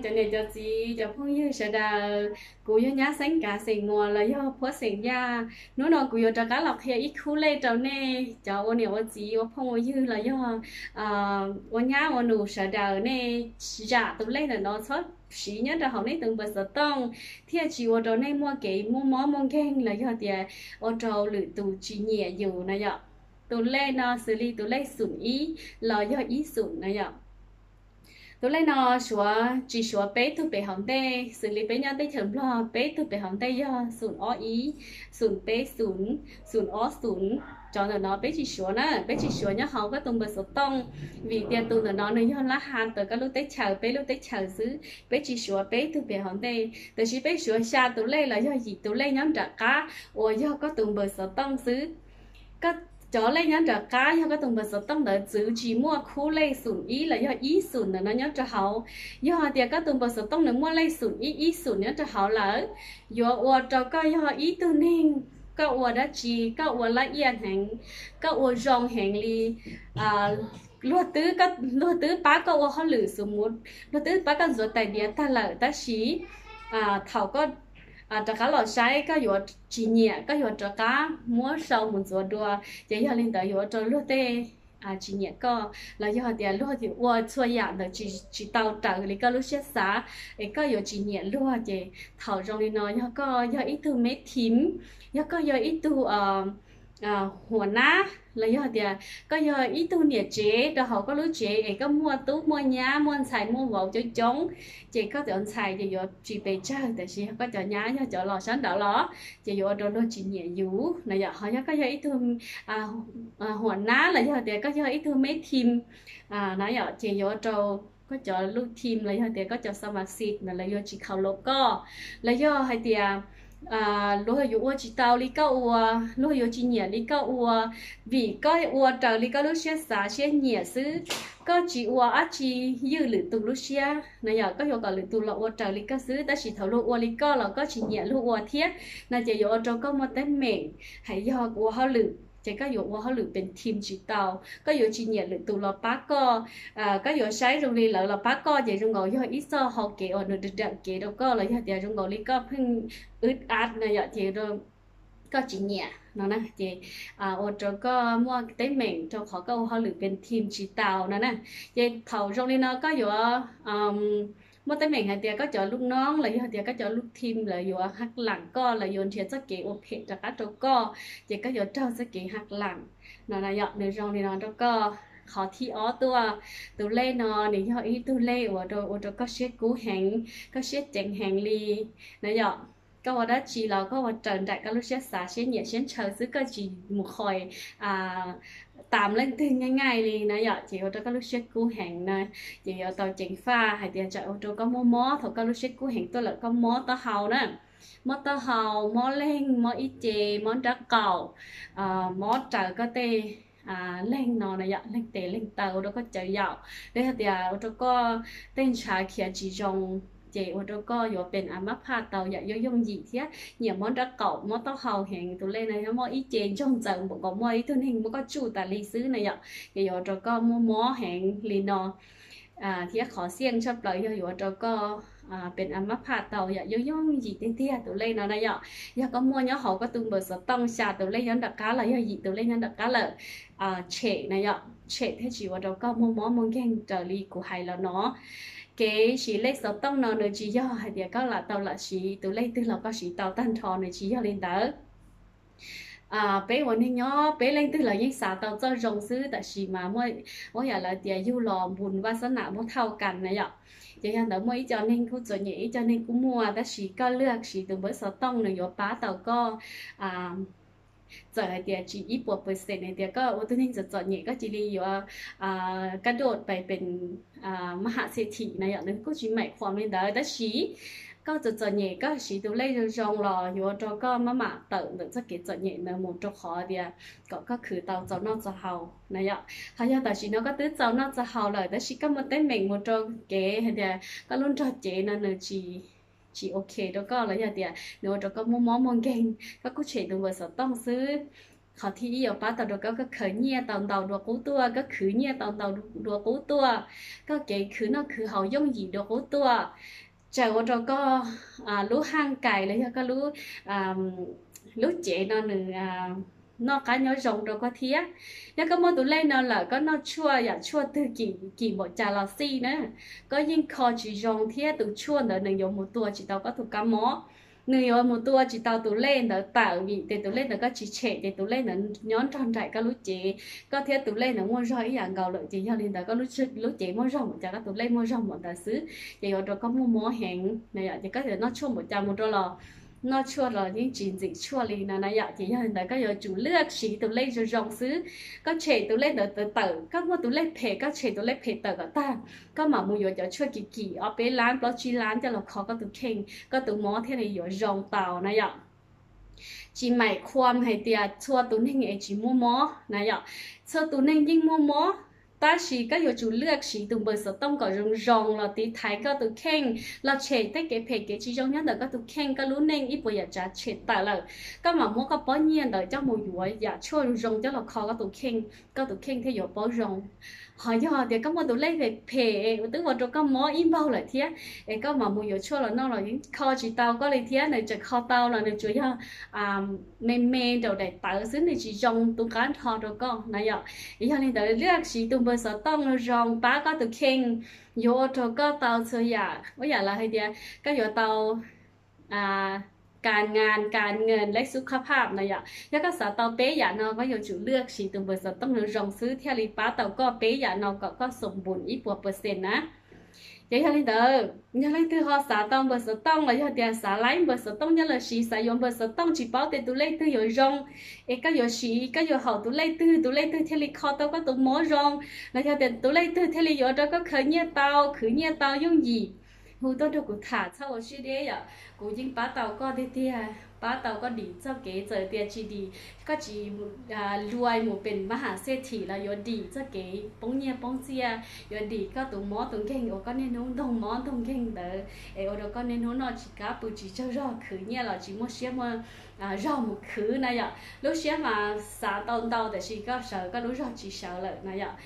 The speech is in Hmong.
Cov niam cov txiv cov phooj ywg sawv daws, kuv yog nyab xeeb kav xeem Muas los yog phuab xeem Yaj. Hnub no kuv yuav rov qab los qhia ib khub lej rau nej cov ua niam ua txiv ua phooj ua ywg los yog ua nyab ua nus sawv daws, nej zam tus lej ntawm no txhob siv nyob rau hauv nej tus npawb xov tooj, thiaj tsis ua rau nej muaj kev muaj mob muaj nkeeg los yog tias ua rau lwm tus tsis nyiam yus na yom. Tus lej no xws li tus lej xum ib los yog ib xum na yom. Tus lej no suav tsis suav peb tug pem hauv ntej, xws li peb nyob teb chaws Nplog peb tug pem hauv ntej yog xum ob ib, xum peb xum, xum ob xum. Cov ntawm no peb tsis suav na, peb tsis suav nyob hauv koj tus npawb xov tooj, vim tias tus ntawm no nws yog lab has tawm koj lub teb chaws, peb lub teb chaws xwb, peb tsis suav peb tug pem hauv ntej. Tiam sis peb suav xya tus lej los yog yim tus lej nyob nram qab uas yog koj tus npawb xov tooj xwb. Koj, cov lej nyob nram qab yog koj tus npawb xov tooj ntawd txwv tsis muaj khub lej xum ib los yog ib xum ntawm no nyob rau hauv. Yog hais tias koj tus npawb xov tooj nws muaj lej xum ib ib xum nyob rau hauv lawm, yuav ua rau koj yog ib tug neeg, koj ua dab tsi koj ua laj iaj heev, koj ua zoo heev li. Luag twb, luag twb pab koj ua hauj lwm xus mus, luag twb pab koj ntxuav tais diav tag lawm, tab sis thaum koj rov qab los saib koj yuav tsis nyiam, koj yuav rov qab muab sau mus ntxuav dua. Ces yog li ntawd yuav ua rau luag tej tsis nyiam koj, los yog tias luag ua txhua yam ntawd tsis tau raws li koj lub siab xav, es koj yuav tsis nyiam luag. Ces thaum zoo li no yog koj yog ib tug meb thim, yog koj yog ib tug huam nab, los yog tias koj yog ib tug niam tsev rau hauv koj lub tsev es koj muaj tub muaj nyab muaj ntxhais muaj vauv coob coob, ces koj cov ntxhais ces yuav tsis pes tsawg, tiam sis yog koj cov nyab yog cov los sab nraud los ces yuav ua rau luag tsis nyiam yus na yom. Ho yog koj yog ib tug huam nab los yog tias koj yog ib tug meb thim na yom, ces yuav ua rau koj cov lub thim los yog tias koj cov xa mas xis na lawv yuav tsis khaus los koj, los yog hais tias luag yuav ua tsis tau li koj ua, luag yuav tsis nyiam li koj ua, vim koj ua raws li koj lub siab xav siab nyiam xwb, koj tsis ua dab tsi ywj lwm tus lub siab na yom. Koj yuav kom lwm tus los ua raws li koj xwb, tab sis thaum luag ua li koj los koj tsis nyiam luag ua thiab no ces yuav ua rau koj muaj teeb meem. Hais yog ua hauj lwm ces koj yuav ua hauj lwm pes thim tsis tau, koj yuav tsis nyiam lwm tus los pab koj, koj yuav saib zoo li lawv los pab koj ces zoo nkaus yog ib txoj hau kev uas nws dam kev rau koj los yog tias zoo nkaus li koj pheej wb ab na yom, ces koj tsis nyiam no na ces ua rau koj muaj teeb meem rau qhov koj ua hauj lwm pes thim tsis tau no na. Ces thaum zoo li no koj yuav muaj teeb meem hais tias koj cov lub noob los yog tias koj cov lub thim lawv yuav hab lam koj, lawv yuav nrhiav txoj kev ua phem rov qab rau koj, ces koj yuav raug txoj kev hab lam no na yom. Nws zoo li no rau koj. Qhov thib ob tuaj, tus lej no nws yog ib tug lej uas ua rau koj siab kub heev, koj siab ceev heev li na yom. Koj ua dab tsi los koj ua raws nraim koj lub siab xav siab nyiam siab ntshaw xwb, koj tsis mus qhoi tam leej twg nyaj nyaij li na yom, ces ua rau koj lub siab kub heev na. Ces yuav tau ceev faj hais tias tsam ua rau koj muaj mob, thaum koj lub siab kub heev tuaj lawm koj mob taub hau na, mob taub hau, mob leeg, mob ib ce, mob nrab qaum, mob raws koj tej leeg no na yom, leeg tes leeg taw ua rau koj cawv yaum, los yog tias ua rau koj tej ntshav khiav tsis zoo, ces ua rau koj yuav pes a mab phaj tau yam yooj yooj yim thiab. Nyiam mob nrab qaum mob taub hau heev, tus lej no yog mob ib ce ntsoog txawm npaum nkaus muaj ib tug neeg muab koj tsuj tas li xwb na yom, ces yuav ua rau koj muaj mob heev li no. Thiab qhov xiaj tshaj plaws yog yuav ua rau koj pes a mab phaj tau yam yooj yooj yim tiag tiag tus lej no na yom. Yog koj muaj nyob hauv koj tus npawb xov tooj xya tus lej nyob nram qab los yog yim tus lej nyob nram qab lawm, tshem na yom, tshem thiaj tsis ua rau koj muaj mob muaj nkeeg raws li kuv hais los no. Kev siv lej xov tooj no nws tsis yog hais tias koj lam tau lam siv tus lej twg los koj siv tau tag nrho, nws tsis yog li ntawd. Peb ua neeg nyob peb leej twg los yeej xav tau txoj zoo xwb, tab sis mas muaj, muaj yam lawv tias yug los npun vaj xab nam muaj thauj kas na yom. Ces yog ntawd muaj ib co neeg kuj txom nyem ib co neeg kuj muaj, tab sis koj lwaj siv tus npawb xov tooj nws yuav pab tau koj. Txawm hais tias tsis ib puas percent hais tias koj ua tus neeg txom txom nyem koj cia li yuav kaj doj pais pes mab ham xia thim na yom, nws kuj tsis maim qhuam li ntawd, tab sis koj txom txom nyem koj siv tus lej zoo zoo los yuav rau koj maj mam tawm ntawm txoj kev txom nyem ntawd mus rau qhov tias kom koj khwv tau txaus noj txaus haus na yom. Ho yog tam sim no koj twb txaus noj txaus haus lawm tab sis koj muaj teeb meem mus rau kev hais tias koj lub nrog cev no nws tsis, tsis ok rau koj los yog tias nws ua rau koj muaj mob muaj nkeeg, koj kuj tshem tus npawb xov tooj xwb. Qhov thib ib yuav pab tau rau koj, koj khwv nyiaj tau ntau dua qub tuaj, koj khwv nyiaj tau ntau dua qub tuaj, koj kev khwv noj khwv haus yooj yim dua qub tuaj, txawm ua rau koj lub haj kais los yog koj lub cev no nws noj qab nyob zoo rau koj thiab. Yog koj muaj tus lej no lawm, koj noj tshuaj yam tshuaj twg kim npaum cas los xij na, koj yeej kho tsis zoo thiab tus tshuaj ntawd nws yuav mus tua tsis tau koj tus kab mob. Nws yuav mus tua tsis tau tus lej ntawd tawm vim tes tus lej ntawd koj tsis tshem ces tus lej ntawd nyob nrog nraim koj lub cev. Koj thiab tus lej ntawd muaj zog ib yam nkaus lawm ces yog li ntawd koj lub cev muaj zog npaum cas koj tus lej muaj zog npaum ntawd xwb, ces yuav rau koj muaj mob heev na yom. Ces koj txawm noj tshuaj npaum cas mus rau los noj tshuaj los yeej tsis ntxim tshuaj li no na yom. Ces yog li ntawd koj yuav tsum lwaj siv tus lej zoo zoo xwb. Koj tshem tus lej ntawd tawm, koj muaj tus lej phem koj tshem tus lej phem tawm kom tag, koj mam mus yuav cov tshuaj kim kim ob peb lab plaub tsib lab coj los kho koj tus kheej, koj tus mob thiaj li yuav zoo tau na yom. Tsis maim qhuam hais tias txhua tus neeg es tsis muaj mob na yom. Txhua tus neeg yeej muaj mob, tab sis koj yuav tsum lwaj siv tus npawg xov tooj kom zoo zoo los tiv thaiv koj tus kheej, los tshem tej kev phem kev tsis zoo nyob ntawm koj tus kheej, koj lub neej ib puas yam tsav tshem tawm lawm, koj mam muab koj pob nyiaj ntawd coj mus yuav yam tshuaj zoo zoo coj los kho koj tus kheej, koj tus kheej thiaj yuav paub zoo. Ho yog tias koj muaj tus lej phem phem es twb ua rau koj mob ib npaug lawm thiab, es koj mam mus yuav tshuaj los noj los yeej kho tsis tau koj li thiab, nws tseem kho tau los nws tsuas yog me me nraum daim tawv xwb, nws tsis zoo tu qab nrho rau koj na yom. Yog li ntawd lwaj siv tus npawg xov tooj zoo pab koj tus kheej, yuav ua rau koj tau txhua yam, ua yam lawv hais tias koj yuav tau kas ngas kas ngees lej xub khab phaj na yom. Yog koj xav tau peb yam no koj yuav tsum lwaj siv tus npawg xov tooj zoo zoo xwb thiaj li pab tau koj peb yam no kom koj xoom npun ib puas percent na. Ces yog li ntawd yog leej twg ho xav tau npawg xov tooj los yog tias xav laib npawg xov tooj nyob los siv, xav yuav npawg xov tooj tsis paub tias tus lej twg yuav zoo, es koj yuav siv koj yuav haum tus lej twg, tus lej twg thiaj li kho tau koj tus mob zoo, los yog tias tus lej twg thiaj li yuav rau koj khwv nyiaj tau, khwv nyiaj tau yooj yim, hu tuaj nrog kuv tham txhob ua siab deb yom. Kuv yeej pab tau koj tiag tiag, pab tau koj dim txoj kev, txawm tias tsis dim, koj tsis luag mus pem mab ham xej thim los yuav dim txoj kev poob nyiaj poob txiaj, yuav dim koj tus mob tus nkeeg uas koj niaj hnub ntoog mob ntoog nkeeg ntawd es ua rau koj niaj hnub noj tsis qab pw tsis tsaug zog, khwv nyiaj los tsis muaj siab muaj zog mus khwv na yom. Lub siab mas xav tau ntau tab sis koj sawv koj lub zog tsis sawv lawm na yom.